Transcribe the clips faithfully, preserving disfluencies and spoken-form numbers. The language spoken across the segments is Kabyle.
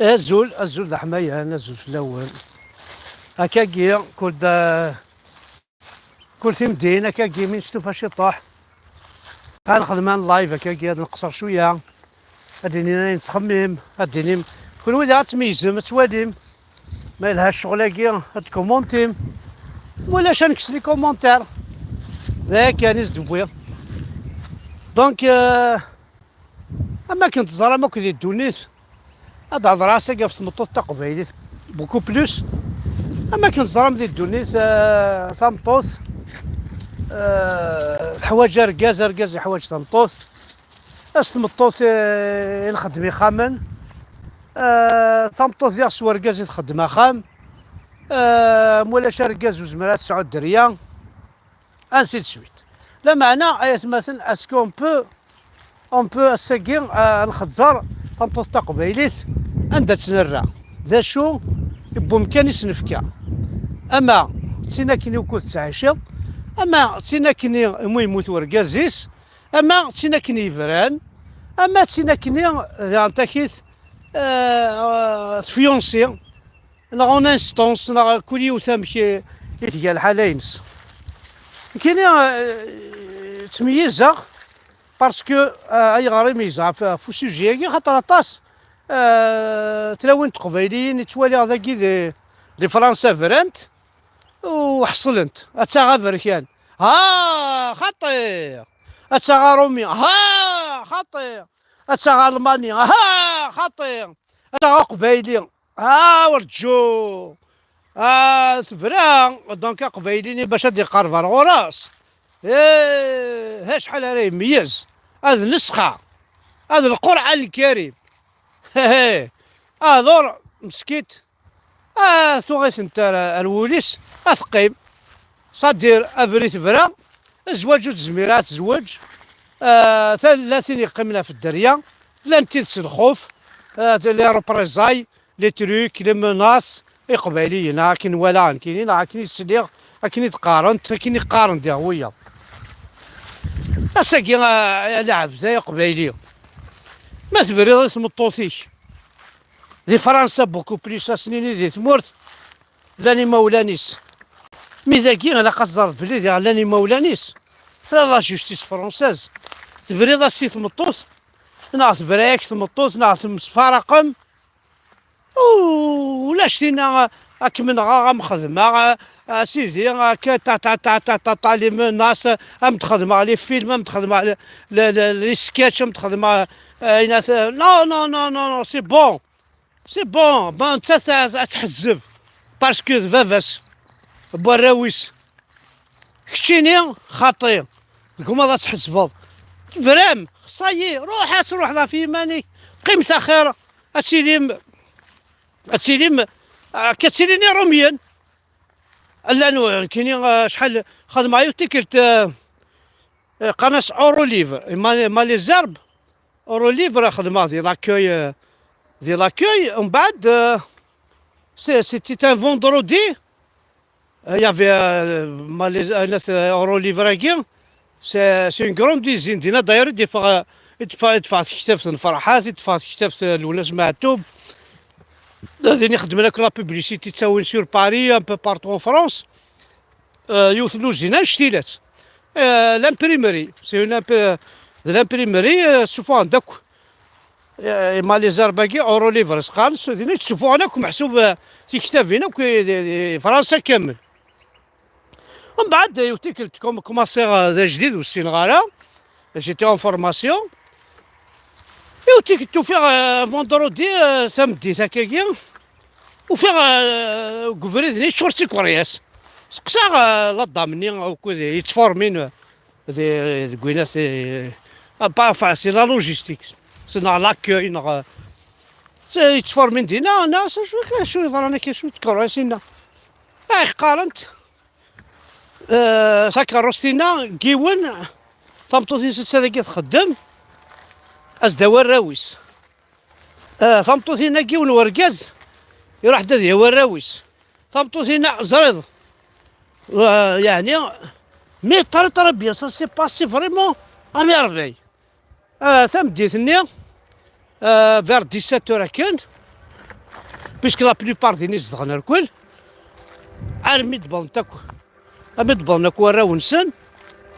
Azul, azul d aḥmayan, azul fell-awen. Akkagi, kul da, kul timdin, akkagi mi nestufa ciṭuḥ. Ad nexdem un live akkagi, ad nqeṣṣer cwiya. Ad d-inin ayen nettxemmim, ad d-inim. Kunwi daɣ ad tmeyyzem, ad twalim. Ma yelha ccɣel-agi, ad tkumuntim. Ma ulac, ad nekkes les commentaires. D aya kan i s-d-wwiɣ. Donc, euh, am akken teẓram akk di ddunit, ad d-hedreɣ ass-agi ɣef tmeṭṭut taqbaylit, beaucoup plus. Am akken teẓram di ddunit, euh, tameṭṭut, euh, teḥwaǧ argaz, argaz yeḥwaǧ tameṭṭut. S tmeṭṭut, eh, i nxeddem ixxamen. Eh, tameṭṭut diɣ s wergaz i txeddem axxam. Eh, ma ulac argaz ur zmireɣ ad tesɛu dderya. Ainsi de suite. Lameɛna, ay atmaten, est-ce qu'on peut, on peut ass-agi, eh, ad nxezzer tameṭṭut taqbaylit anda tt-nerra? D acu n wemkan i s-nefka? Ama d tin akken i wukud tettɛiciḍ, ama d tin akken i mu yemmut wergaz-is, ama d tin akken yebran, ama d tin akken daɣen takit, eh, tefyunsi, neɣ en instance, neɣ kul yiwet amek i, i tga lḥala-ines. Nekkini, eh, ttmeyyizeɣ, parce que, eh, ayɣer i meyyzeɣ ɣef, ɣef usujet-agi, xaṭer aṭas, eh, tlawin n teqbayliyin i ttwaliɣ dagi di, di Fransa brant, u ḥeṣlent, ad taɣ aberkan. Ha, xaṭi! Ad taɣ aṛumi. Ha, xaṭi! Ad taɣ almani. Ha, xaṭi! Ad taɣ aqbayli. Ha, werǧu! Ah, tebra. Donc, aqbayli-nni bac ad iqerreb ar ɣur-s. Eh, acḥal ara imeyyez. Ad nesxa. Ad lqurɛan lkarim. Hehe. Adur, meskit. Ah, tuɣ-itent ar, ar wul-is, ad teqqim. Sadir, abrid tebra, zzwaǧ ur tezmir ad tezweǧ. Ah, ta-, la tin yeqqimen ɣef dderya, llan tid s lxuf, ah, les représailles, les trucs, les menaces, Iqbayliyen, akken walaɣ nekkini, neɣ akken i sliɣ, akken i d-qqarent, akken i qqaren diɣ wiyaḍ. Ass-agi, a, a lɛebd, ay Aqbayli, ma tebriḍ i tmeṭṭut-ik, di Fransa, beaucoup plus, ad s-nini di tmurt, llan imawlan-is. Mi dagi, ilaq ad teẓreḍ belli diɣ llan imawlan-is. Tella la justice française. Tebriḍ-as i tmeṭṭut, neɣ tebra-yak tmeṭṭut, neɣ temsefraqem. Ulac tinna, ad kem-nɣeɣ, ad m-xedmeɣ, a, a sidi, akka, ta, ta, ta, ta, ta, ta, les menaces, ad m-d-xedmeɣ les films, ad m-d-xedmeɣ les, les, les, les sketchs, ad m-d-xedmeɣ, a, ayen at-, non, non, non, non, non, c'est bon. C'est bon, bon, nettat ad, ad tḥezzeb. Parce que d baba-s, n warraw-is. Keččini, xaṭi. Tgumaḍ ad tḥesbeḍ. Tebram, ça y est, ruḥ ad truḥeḍ ɣef yiman-ik. Qqimet axir, ad tilim, ad tilim, akka ttilin Iṛumyen. Llan, nekkini, acḥal xedmeɣ yiwet tikkelt, eh, eh, qqaren-as Euro Livre, ma, ma les herbes, Euro Livre, xedmeɣ di l'accueil, eh, di l'accueil, umbeɛd, eh, c'est, c'était un vendredi, eh, il y avait, eh, ma les, eh, Euro Livre-agi, c'est, c'est une grande usine, dinna d'ailleurs i d-yeffeɣ, eh, i d-teffeɣ, i d-teffeɣ tektabt n Ferḥat, i d-teffeɣ tektabt, eh, Lwennas Meɛtub, din i xeddmen akk la publicité, ttawin sur Paris, un peu partout en France. Eh, yiwet n luzin annect-ilat. Eh, l'imprimerie, c'est une impri-, d l'imprimerie, eh, ssufɣen-d akk, eh, ma les herbes-agi, Euro Livre s-qqaren, s-, din i ttsufuɣen akk meḥsub, eh, tiktabin akk i, i, i Fransa kamel. Umbeɛd, yiwet tikkelt, kum-, kumaṣiɣ, eh, d ajdid, ur ssineɣ ara, j'étais en formation. Yiwet tikkelt ufiɣ, eh, vendredi, eh, tameddit akkagi, ufiɣ, eh, deg ubrid-nni yeččur d tikeryas. Seqsaɣ, eh, la dame-nni ukud yettformin, eh, di, deg winat, eh, ah, pas, enfin, c'est la logistique. C'est neɣ l'accueil, neɣ, eh, c'est yettformin dinna, neɣ s acu, acu yeḍran akka, acu n tkeryas-inna? Ah, qqarent, eh, takeṛṛust-inna n yiwen, tameṭṭut-is atta dagi txeddem, as-d-awi arraw-is. Eh, tameṭṭut-inna n yiwen wergaz, iruḥ-d ad yawi arraw-is. Tameṭṭut-inna, ẓriḍ, eh, yeɛni, mais très, très bien, ça s'est passé vraiment à merveille. Ah, tameddit-nni, ah, vers dix-sept heures akken, Puisque la plupart din i zedɣen irkel, armi d-wwḍent akk, armi d-wwḍen akk warraw-nsen,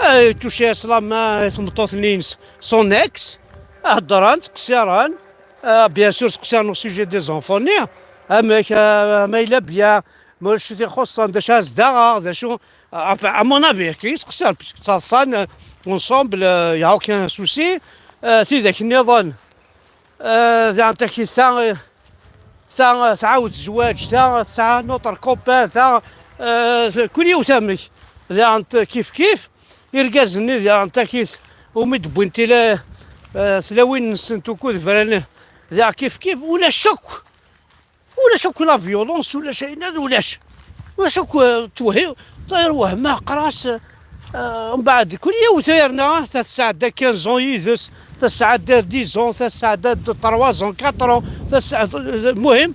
eh, touché-as la main i tmeṭṭut-nni-ines, son ex, heddren, ttqeṣṣiren, eh, bien sûr, ttqeṣṣiren au sujet des enfants-nni, amek, eh, ma yella bien, ma ulac acu t-ixuṣṣen, d acu ara s-d-aɣeɣ, d acu, eh, enfin, à mon avis, akka i ttqeṣṣiren, puisque ttaḍsan, eh, ensemble, eh, y a aucun souci, eh, tidak-nniḍen, eh, daɣen takit ta, eh, ta, eh, tɛawed zzwaǧ, ta, eh, tesɛa un autre copain, ta, eh, kul yiwet amek. Daɣen t-, kif kif, irgazen-nni daɣen takit, umi d-wwin tila, eh, tlawin-nsent ukud bran, daɣen kif kif, ulac akk, ulac akk la violence, ulac ayen, ulac, ulac akk, eh, twehhi, ẓer wehma, aqras, eh, mbeɛd, kul yiwet yerna, ta tesɛedda quinze ans yid-s, ta tesɛedda dix ans, ta tesɛedda trois ans, quatre ans, ta tesɛedda, المهم,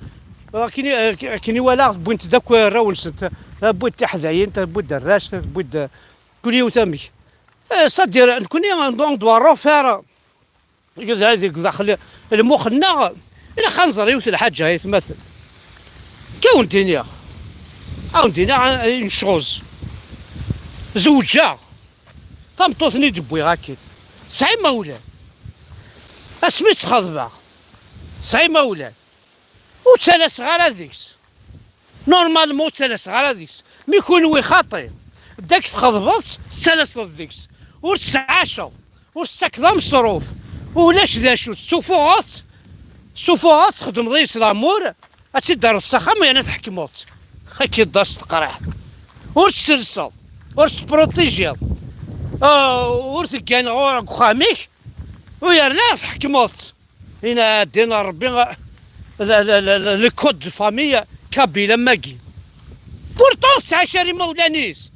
akken i, akken i walaɣ, wwint-d akk arraw-nsent, ta wwint tiḥdayin, ta wwint arrac, ta wwint, kul yiwet amek. Eh, c'est-à-dire, nekkni, on doit refaire, deg, deg daxel lmux-nneɣ, ilaq ad nẓer yiwet lḥaǧa, ay atmaten. Ka wen-d-iniɣ, ad wen-d-iniɣ une chose. Zewǧeɣ, tameṭṭut-nni d-wwiɣ akin, tesɛa imawlan. Asmi tt-xeḍbeɣ, tesɛa imawlan. Ur ttalaseɣ ara deg-s. Normalement ur ttalaseɣ ara deg-s. Mi kunwi xaṭi, dak txeḍbeḍ-tt, tettalaseḍ deg-s. Ur tesɛaceḍ, ur tettakeḍ ameṣruf, ulac d acu, tessufuɣeḍ-tt, tessufuɣeḍ-tt, txedmeḍ yis l'amour, ad tt-id-terreḍ s axxam yerna tḥekmeḍ-tt. Ad k-id-tas teqriḥt. Ur tesselseḍ, ur tettprotijiḍ, ah, ur teggan ɣur-, deg uxxam-ik, u yerna tḥekmeḍ-tt. Ina ddin n Ṛebbi, la, la, la, la, le code de famille kabyle am wagi. Pourtant ur tettɛac ara imawlan-is.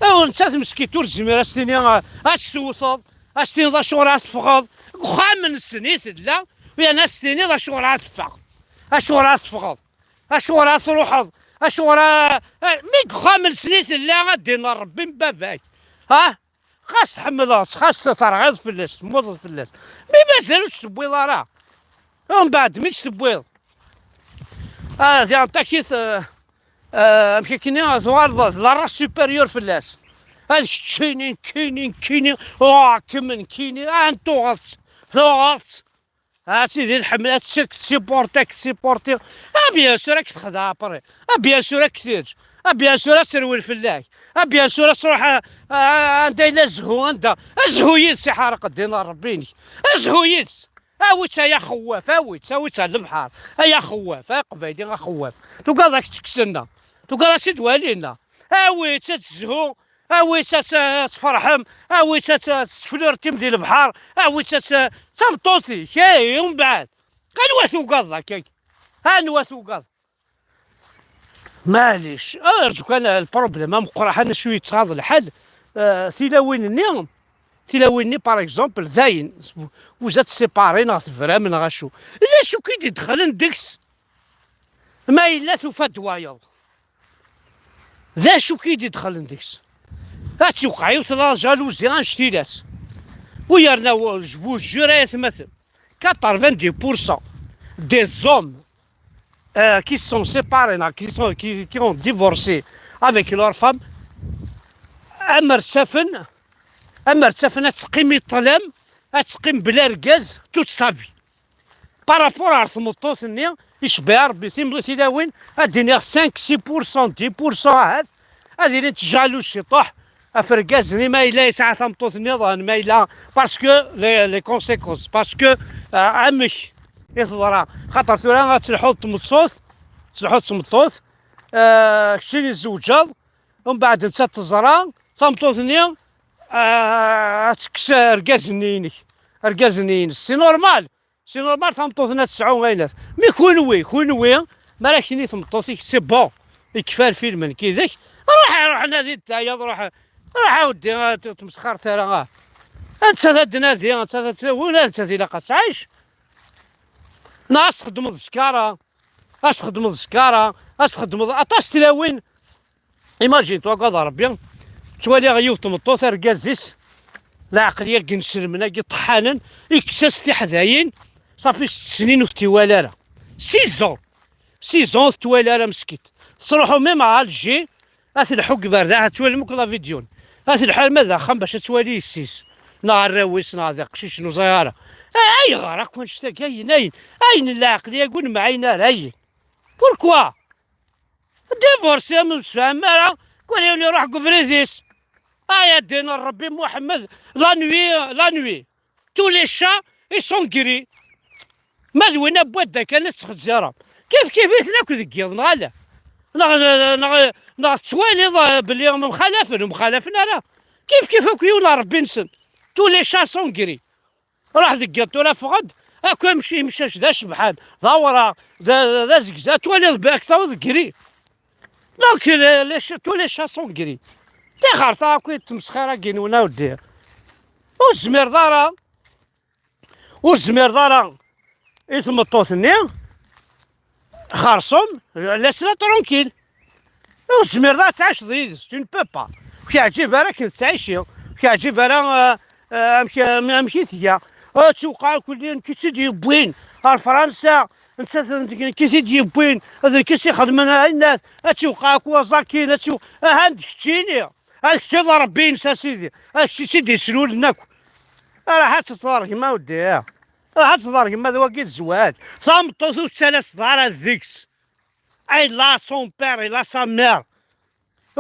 Aw, nettat meskint ur tezmir ad s-tini, ah, ad s-tewteḍ, ad s-tiniḍ acuɣer ad teffɣeɣ. Deg uxxam-nsen i tella, u yerna ad s-tiniḍ acuɣer ad teffeɣ, acuɣer ad teffɣeḍ, acuɣer ad truḥeḍ, acuɣer a-, a-, mi deg uxxam-nsen i tella, a ddin n Ṛebbi n baba-k. Ha? Xas tḥemmleḍ-tt, xas terɣiḍ fell-as, temmuteḍ fell-as, mi mazal ur tt-tewwiḍ ara, umbeɛd mi tt-tewwiḍ? Ah, diɣen takit, eh, eh, amek akkenni, tuɣaleḍ d la race supérieure fell-as. Ad keččini, nekkini, nekkini, oh, kemm nekkini, ah, tuɣeḍ-tt, tuɣeḍ-tt. Ah, sidi, tḥemmel ad tt-, ad k-tsupporti, ad k-tsupporti. Ah, bien sûr, ad k-texdeɛ après. Ah, bien sûr, ad k-teǧǧ. Ah, bien sûr, ad terwel fell-ak. Ah, bien sûr, ad truḥ, ah, ah, anda yella zzhu, anda. Azhu yid-s iḥerq ddin n Ṛebbi-inek. Azhu yid-s. Awi-tt ay axewwaf, awi-tt, awi-tt ar lebḥer. Ay axewwaf, ay aqbayli axewwaf. Tugadeḍ ad k-ttekksen-na. Tugadeḍ ad tt-id-walin-na. Awi-tt ad tezhu. Awi-tt ad, ad tferḥem, awi-tt ad, ad tflirtim di lebḥer, awi-tt ad, d tameṭṭut-ik, eh, umbeɛd. Anwa tugadeḍ akka? Anwa tugadeḍ? Maɛlic, arǧu kan, lproblem ameqqran, acu yettɣaḍ lḥal, eh, tilawin-nni, tilawin-nni, par exemple, dayen, vous êtes séparés neɣ tebram neɣ acu. D acu k-id-idexlen deg-s? Ma yella tufa-d wayeḍ, d acu k-id-idexlen deg-s? Ad tewqeɛ yiwet la jalousie annect-ilat. U yerna, je vous jure, ay atmaten, quatre-vingt-dix pour cent des hommes, euh, qui se sont séparés, neɣ qui sont, qui, qui ont divorcé avec leur femme, amer ttafen, amer ttafen ad teqqim i ṭṭlam, ad teqqim bla argaz toute sa vie. Par rapport ar tmeṭṭut-nni, icebbeɛ Ṛebbi tim-, tilawin, ad d-iniɣ cinq, six pour cent, dix pour cent ahat, ad ilint jalouses ciṭuḥ ɣef urgaz-nni ma yella yesɛa tameṭṭut nniḍen, ma yella, parce que les, les conséquences, parce que, euh, amek i teḍra, xaṭer tura ad telḥuḍ tmeṭṭut, telḥuḍ tmeṭṭut, euh, keččini tzewǧeḍ, umbeɛd nettat teẓra, tameṭṭut-nni, euh, ad tekkes argaz-nni-inek, argaz-nni-ines, c'est normal. C'est normal, tameṭṭut-nni ad tesɛu ayen. Mi kunwi, kunwi, mi ara k-tini tmeṭṭut-ik, c'est bon, yekfa lfilm nekk yid-k, ruḥ, ruḥ nadi-d tayeḍ, ruḥ, ruḥ a weddi, ah, ur tmesxaret ara, ah. Nettat ad d-nadi, nettat ad tlawin, nettat ilaq ad tɛic. Neɣ ad s-txedmeḍ zkara, ad s-txedmeḍ zkara, ad s-txedmeḍ aṭas tlawin. Imagine, twagaḍ Ṛebbi, ttwaliɣ yiwet tmeṭṭut, argaz-is, leɛqel-agi n iselmen-agi ṭeḥḥanen, ikkes-as tiḥdayin, ṣafi sett snin ur t-iwala ara. Six ans! Six ans ur tettwali ara meskint. Tettruḥu même à Alger, ad telḥu deg iberdan, ad twalim akk la vidéo. Ad telḥu arma d axxam bac ad twali yessi-s, neɣ arraw-is, neɣ d aqcic, ur ẓriɣ ara. Ayɣer akk annect-agi, ayen, ayen, ayen n lɛeqliya ur nemɛin ara, ayen? Pourquoi? Divorce, am ur tefham ara, kul yiwen iruḥ deg ubrid-is. Ay a ddin n Rebbi Muḥemmed, la nuit, la nuit. Tous les chats, ils sont gris. Ma d win n wadda kan ad txezzirem. Kif kif iten akk deg yiḍ, neɣ ala? Neɣ, neɣ, neɣ tettwaliḍ, eh, belli mxalafen, ur mxalafen ara? Kif kif akk yiwen n Rebbi-nsen. Tous les chats sont gris. Ruḥ deg yiḍ tura ffeɣ-d, akk amc-, imcac d acebḥan, d awraɣ, d, d azegza, twaliḍ belli taweḍ gris. Donc, les, les ch-, tous les chats sont gris. Tixerṣ akk i tmesxir-agi-nwen a weddi. Ur tezmireḍ ara, ur tezmireḍ ara i tmeṭṭut-nni, xerṣum, laisse-la tranquille. Ur tezmireḍ ad tɛiceḍ yid-s, tu ne peux pas. Ur k-yeɛǧib ara akken tettɛici, ur k-yeɛǧib ara, euh, euh, amek, amek i tga. Ad tewqeɛ kulli, nekk i tt-id-yewwin ar Fransa, netta d nekk i t-id-yewwin, d nekk i s-ixedmen ayennat, ad tewqeɛ akk waẓakin, ad tew-, ahan d keččini, ad kečč i d Rebbi-ines a sidi, ad kečč i tt-id-yeslulen akk. Ruḥ ad teẓreḍ gma weddi, ruḥ ad teẓreḍ gma d wagi d zzwaǧ, tameṭṭut ur tettalaseḍ ara deg-s. Elle a son père, elle a sa mère.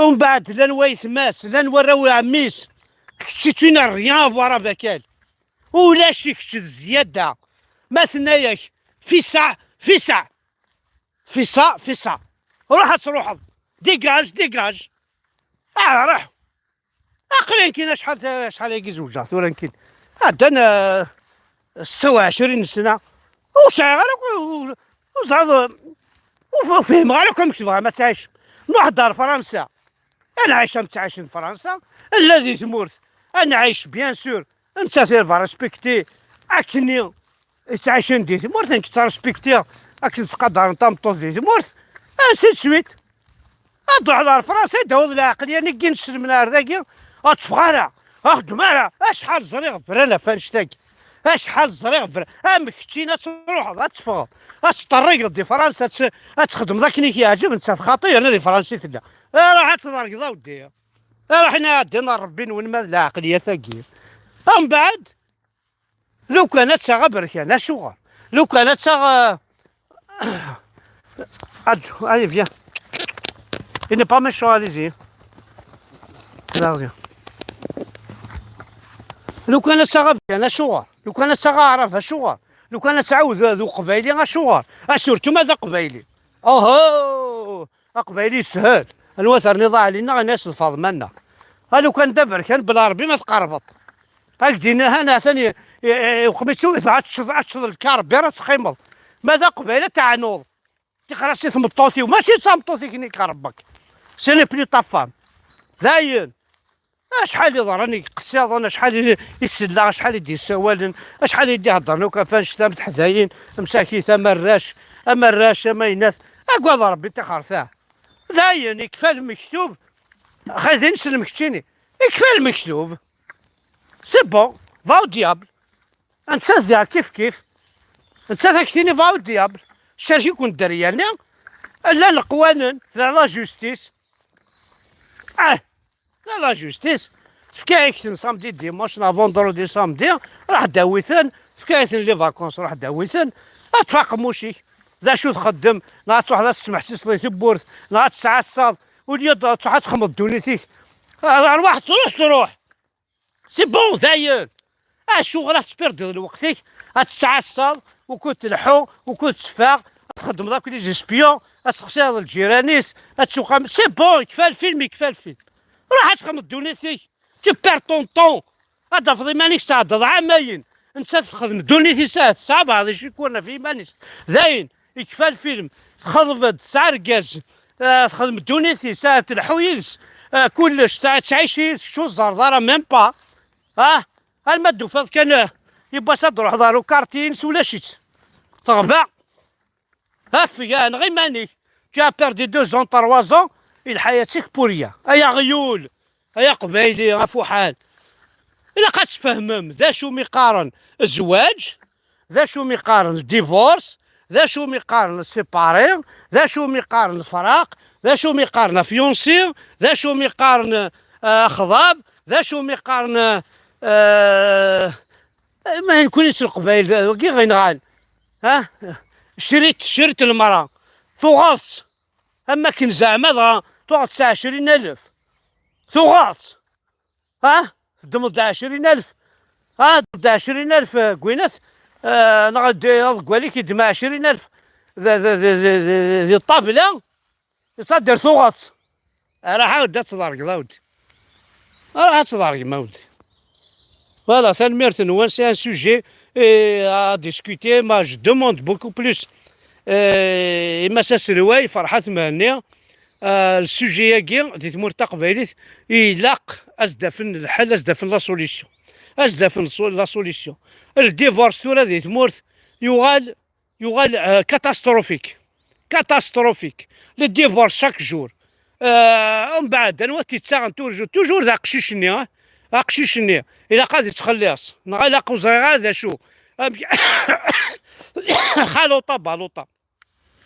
Umbeɛd llan waytma-s, llan warraw n ɛemmi-s. Kečč tu n'as rien à voir avec elle. Ulac i kečč d zzyada. Ma tenna-yak, fisa, fisa. Fisa, fisa. Ruḥ ad truḥeḍ. Dégage, dégage. Ah, ruḥ. Aql-i nekkini acḥal, acḥal-agi zewǧeɣ tura nekkini. Ɛeddan, eh, setta u ɛecrin sna. Ur sɛiɣ ara, ur, ur, ur ẓriɣ, ur, ur fhimeɣ ara akk amek tebɣam ad tɛicem. Nruḥ-d ar Fransa. Ad nɛic am ttɛicen di Fransa. Nella di tmurt. Ad nɛic, bien sûr. Nettat elle va respecter akkenni i ttɛicen di tmurt, nekk ttrespektiɣ akken ttqadaren tameṭṭut di tmurt, ainsi de suite. Ad truḥeḍ ɣer Fransa, ad d-tawiḍ lɛeqliya-nni i nesselmen ar dagi, ad teffeɣ ara, ad xeddem ara. Acḥal ẓriɣ bran ɣef annect-agi. Acḥal ẓriɣ bran. Am keččini ad truḥeḍ, ad teffɣeḍ, ad teṭṭerrigeḍ di Fransa, ad t-, ad txedmeḍ akken i k-yeɛǧeb, nettat xaṭi, yerna di Fransa i tella. Ruḥ ad tḍergeḍ a weddi. Ruḥ ini ɛeddi n Rebbi-nwen ma d lɛeqliyat-agi. Mbeɛd, lukan ad taɣ aberkan, acuɣer? Lukan ad taɣ, euh, adju, allez, viens. Il n'est pas méchant, allez-y. Là, viens. Lukan ad taɣ aberkan, acuɣer? Lukan ad taɣ aɛrab, acuɣer? Lukan ad tɛawed d uqbayli, acuɣer? Ah, surtout ma d aqbayli. Oho! Aqbayli yeshel. Anwa terniḍ a Ɛli-nneɣ, ini-as d Faḍma-nneɣ. A lukan d aberkan, bla Rebbi ma tqerrbeḍ. Ad k-d-ini, ha, atan i, i, i, uqmi-tt-, ad teččeḍ, ad teččeḍ lkarbi ara teqqimeḍ. Ma d aqbayli ad teɛnuḍ. Tixer-as i tmeṭṭut-iw, mačči d tameṭṭut-ik-nni i iṛebbak. Ce n'est plus ta femme. Dayen. Acḥal iḍarren i iqessiḍen, acḥal i, i selleɣ, acḥal i d-yessawalen, acḥal i d-iheddren akk ɣef annect-a am teḥdayin, am sakit, am arrac, am arrac, am ayennat. Agad Rebbi, tixerta. Dayen, ikfa lmektub. Xedin s lmekčini. Ikfa lmektub. C'est bon, va au diable. Nettat diɣ kif kif. Nettat ad k-tini va au diable. Cerk-iken dderya-nni. Llan leqwanen, tella la justice. Ah, la, la justice. Tefka-yak-ten samedi, dimanche, neɣ vendredi, samedi. Ruḥ dawi-ten. Tefka-yak-ten les vacances, ruḥ dawi-ten. Ad tfaq aqemmuc-ik. D acu txeddem? Neɣ ad truḥeḍ ad tesmeḥsiseḍ i tewwurt, neɣ ad tesɛassaḍ. Au lieu de ad truḥ ad txedmeḍ ddunit-ik. Arwaḥ, truḥ, truḥ. C'est bon, dayen. Acuɣer ad tpirdiḍ lweqt-ik, ad tesɛassaḍ, ukud tleḥḥu, ukud teffeɣ, ad txeddmeḍ akk les espions, ad tessexsireḍ lǧiran-is, ad tuqam. C'est bon, ikfa lfilm, ikfa lfilm. Ruḥ ad txedmeḍ ddunit-ik. Tu perds ton temps. Ad tafeḍ iman-ik tɛeddaḍ ɛamayen. Nettat texdem ddunit-is, ah, tesɛa baɛḍ icikuren ɣef yiman-is. Dayen, ikfa lfilm. Txeḍb-d, tesɛa argaz. Ah, texdem ddunit-is, ah, tleḥḥu yid-s. Ah, kullec, tɛic yid-s, kečč ur teẓẓareḍ ara, même pas. Ah, alma d-tufiḍ kan, ah, yiwwas ad d-truḥeḍ ɣer ukarti-ines, ulac-itt. Teɣba. Afeg, ah, neɣ iman-ik. Tu as perdu deux ans, trois ans, i lḥayat-ik pour rien. Ay aɣyul, ay aqbayli, afuḥal. Ilaq ad tfehmem d acu mi qqaren zzwaǧ, d acu mi qqaren divorce, d acu mi qqaren séparé, d acu mi qqaren lefraq, d acu mi qqaren afyunsi, d acu mi qqaren, eh, axḍab, d acu mi qqaren, eh, ma nekkni s Leqbayel, wagi ɣ-inɣan, ha? Crit, crit lemra, tuɣeḍ-tt, am akken zeɛma dɣa tuɣeḍ-tt ɛecrin alef, tuɣeḍ-tt, ha? Teddmeḍ-d ɛecrin alef, ha? Teddmeḍ-d ɛecrin alef, eh, gwinat, eh, neɣ d-, aḍeggal-ik yeddem ɛecrin alef d, d, di ṭṭabla, iṣadder tuɣeḍ-tt. Araḥ ad tḍergeḍ, a wdi. Araḥ ad tḍergem, a wdi. Voilà, tanemmirt-nwen, c'est un sujet, eh, à discuter, mais je demande beaucoup plus. Eh, i Mass Aselway, Ferḥat Mhenni, eh, le sujet-agi di tmurt taqbaylit, ilaq ad s-d-afen lḥel, ad s-d-afen la solution. Ad s-d-afen so-, la solution. Le divorce tura di tmurt yuɣal, yuɣal, eh, catastrophique. Catastrophique. Le divorce chaque jour. Eh, umbeɛd, anwa t-yettaɣen toujours? Toujours d aqcic-nni, eh? Aqcic-nni. Ilaq ad yettxelliṣ. Neɣ ilaq ur ẓriɣ ara d acu. Amek-, xaluṭa, baluṭa.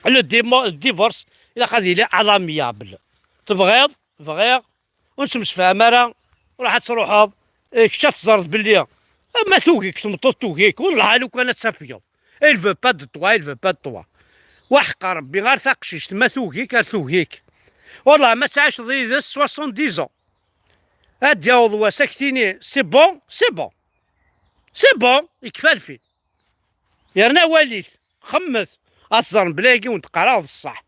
Le dimo-, le divorce, ilaq ad yili à l'amiable. Tebɣiḍ, bɣiɣ, ur nettemsefham ara, ruḥ ad truḥeḍ, eh, kečč ad teẓreḍ belli, eh, ma tugi-k tmeṭṭut, tugi-k, wellah lukan ad tafgeḍ. Elle veut pas de toi, elle veut pas de toi. Waḥeqqa Rebbi, ar taqcict, ma tugi-k, ar tugi-k. Wellah ma tɛiceḍ yid-s soixante-dix ans, ad d-yaweḍ wass ad k-tini, c'est bon, c'est bon. C'est bon, yekfa lfil. Yerna walit, xemmet, ad teẓrem belli ayagi wen-d-qqareɣ d ṣṣeḥ.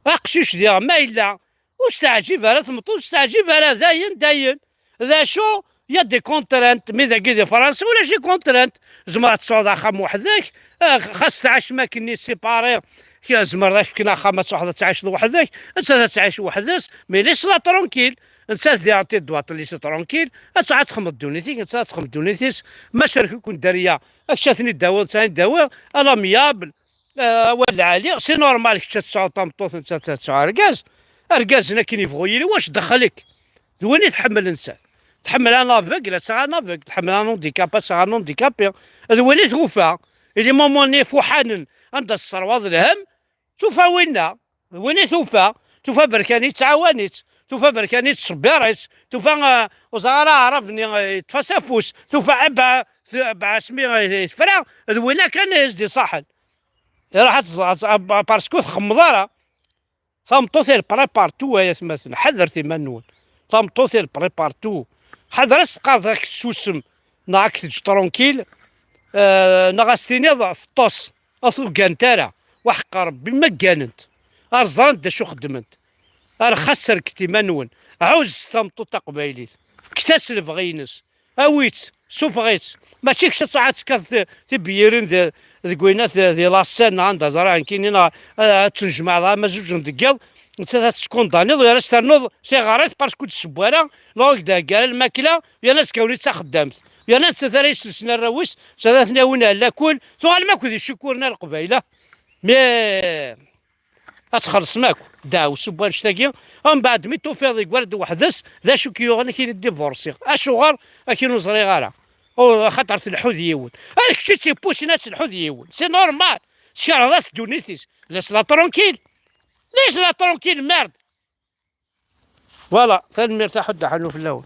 Aqcic diɣ ma yella ur s-teɛǧib ara tmeṭṭut, ur s-teɛǧib ara, dayen, dayen. D acu? Il y a des contraintes, mi dagi di Fransa ulac i contraintes. Tzemreḍ ad tesɛuḍ axxam weḥd-k, eh, xas tɛic makenni séparé, kra tzemreḍ ad k-fken axxam ad truḥeḍ ad tɛiceḍ weḥd-k, nettat ad tɛic weḥd-s, mais laisse-la tranquille. Nettat diɣ tu dois te laisser tranquille, ad truḥ ad texmeḍ ddunit-ik, nettat ad texmeḍ ddunit-is, ma cerken-ken dderya, ad kečč ad ten-id-tawiḍ, ad ten-id-tawiḍ, à l'amiable, euh, awal lɛali, c'est normal, kečč ad tesɛuḍ tameṭṭut, nettat ad tesɛu argaz, argaz-nni akken yebɣu yili, wac dexxel-ik? D win i tḥemmel nettat. Tḥemmel un aveugle, ad tseɣ un aveugle, tḥemmel un handicapé, ad tseɣ un handicapé. D win i tufa, i les moments-nni ifuḥanen, anda tesserwaḍ lhemm, tufa winna, d win i tufa, tufa berkan yettɛawan-itt, tufa berkan yettṣebbir-itt, tufa, eh, ur ẓer ara aɛrab-nni, eh, yeṭṭef-as afus, tufa abba, t-, abba asmi, eh, tefra, d winna kan i as-d-iṣaḥen. Iruḥ ad tẓ-, ad tẓ-, ab-, parce que ur txemmeḍ ara. Tameṭṭut elle prépare tout, ay atmaten, ḥadret iman-nwen. Tameṭṭut elle prépare tout. Ḥader ad s-teqqareḍ ad k-tessusem, neɣ ad k-teǧǧ tranquille, eh, neɣ ad s-tiniḍ teṭṭes, ur tuggant ara. Waḥeqqa Rebbi ma gganent, ar ẓrant d acu xeddment. Ar xas serket iman-nwen, ɛuzzet tameṭṭut taqbaylit, fket-as lebɣi-ines, awi-tt, sufeɣ-itt. Mačči kečč ad truḥ ad tekkaḍ ti-, tibyirin di, deg winat di, di la Seine neɣ anda ẓriɣ nekkini, neɣ, eh, ad tennejmaɛeḍ ama zuǧ n deg yiḍ, nettat ad tettkunḍaniḍ, yerna ad s-ternuḍ tiɣrit parce que ur d-tesseww ara, neɣ ur k-d-thegga ara lmakla, yerna azekka-nni d taxeddamt. Yerna nettat ara yesselsen arraw-is, nettat ad ten-yawin ar lakul, tuɣalem akk d icikuren a Leqbayel, ah. Mais ad txellṣem akk ddeɛwessu n wannect-agi, mbeɛd mi tufiḍ igerrad weḥd-s, d acu k-yuɣen ad k-yini divorsiɣ? Acuɣer? Akken ur ẓriɣ ara. Oh, axaṭer tleḥḥu d yiwen. Ad kečč i tt-ippusin ad telḥu d yiwen. C'est normal. Tkerheḍ-as ddunit-is. Laisse-la tranquille. Laisse-la tranquille, merde. Voilà, tanemmirt a Ḥudda Ḥanun fell-awen.